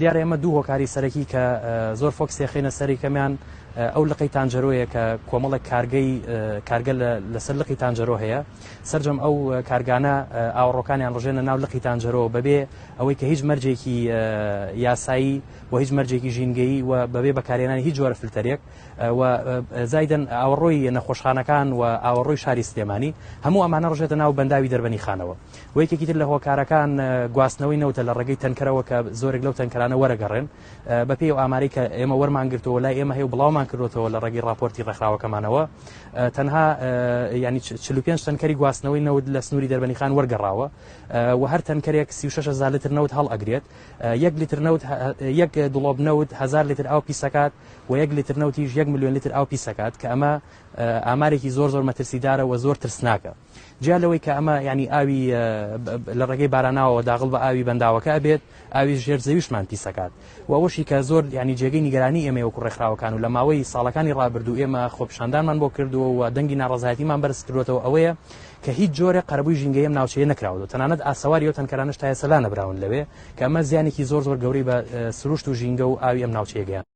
دیارە ئێمە دوو هۆکاری سەرەکی کە زۆر فۆکس تێخینە سەری کەمیان ئەو لقی تانجەرۆیە کە کۆمەڵێک کارگەی کارگە لەسەر لقی تانجەرۆ هەیە سرجەم ئەو کارگانە ئاوەڕۆکانیان ڕژێنە ناو لقی تانجەرۆ بەبێ ئەوەی کە هیچ مەرجێکی یاسایی و هیچ مەرجێکی ژینگەیی و بەبێ بەکارهێنانی هیچ جۆرە فلتەرێک و زایدن ئاوەڕۆی نەخۆشخانەکان و ئاوەڕۆی شاری سلێمانی هەموو ئەمانە ڕژێتە ناو بەنداوی دەربەنی خانەوە و یەکێکی تر لە هۆکارەکان گواستنەوەی نەوتە لە ڕێگەی تەنکەرەوە کە زۆرێک لەو تەنکەرانە وەرەگەڕێن بەپێی ئەو ئامارەی کە ئێمە وەرمان گرتەوە لای ئێمە هەیە و بڵاومان کردوتەوە لە ڕێگەی راپۆرتی ڕێکخراوەکەمانەوە تەنها ینی 45 تەنکەری گواستنەوەی نەوت لە سنووری دەربەنیخان وەرگەڕاوە و هەر تەنکەرێک 36 هزار لیتر نەوت هەڵ ئەگرێت یەک لیتر نەوت یەک دڵۆپ نەوت هزار لیتر ئاو پیسەکات و یەک لیتر نەوتیش یەک ملیۆن لیتر ئاو پیسەکات کە ئەمە ئامارێکی زۆر زۆر مەترسیدارە و زۆر ترسناکە. جیا لەوەی کە ئەمە یانی ئاوی لە ڕێگەی باراناوەوە داغڵ بە ئاوی بەنداوەکە ئەبێت ئاوی ژێر زەویشمان پیسەکات و ئەوەشی کە زۆر ینی جێگەی نیگەرانی ئێمە وەکو ڕێکخراوەکان و لە ماوەی ساڵەکانی ڕابردوو ئێمە خۆپیشاندانمان بۆ کردووە و دەنگی ناڕەزایەتیمان بەرز کردوێتەوە ئەوەیە کە هیچ جۆرە قەرەبووی ژینگەی ئەم ناوچەیە نەکراوە تەنانەت ئاسەواری ئەو تەنکەرانەش تا ئێستا لانەبراون لەوێ کە ئەمە زیانێکی زۆر زۆر گەورەی بە سروشت و ژینگە و ئاوی ئەم ناوچەیە گەیاند.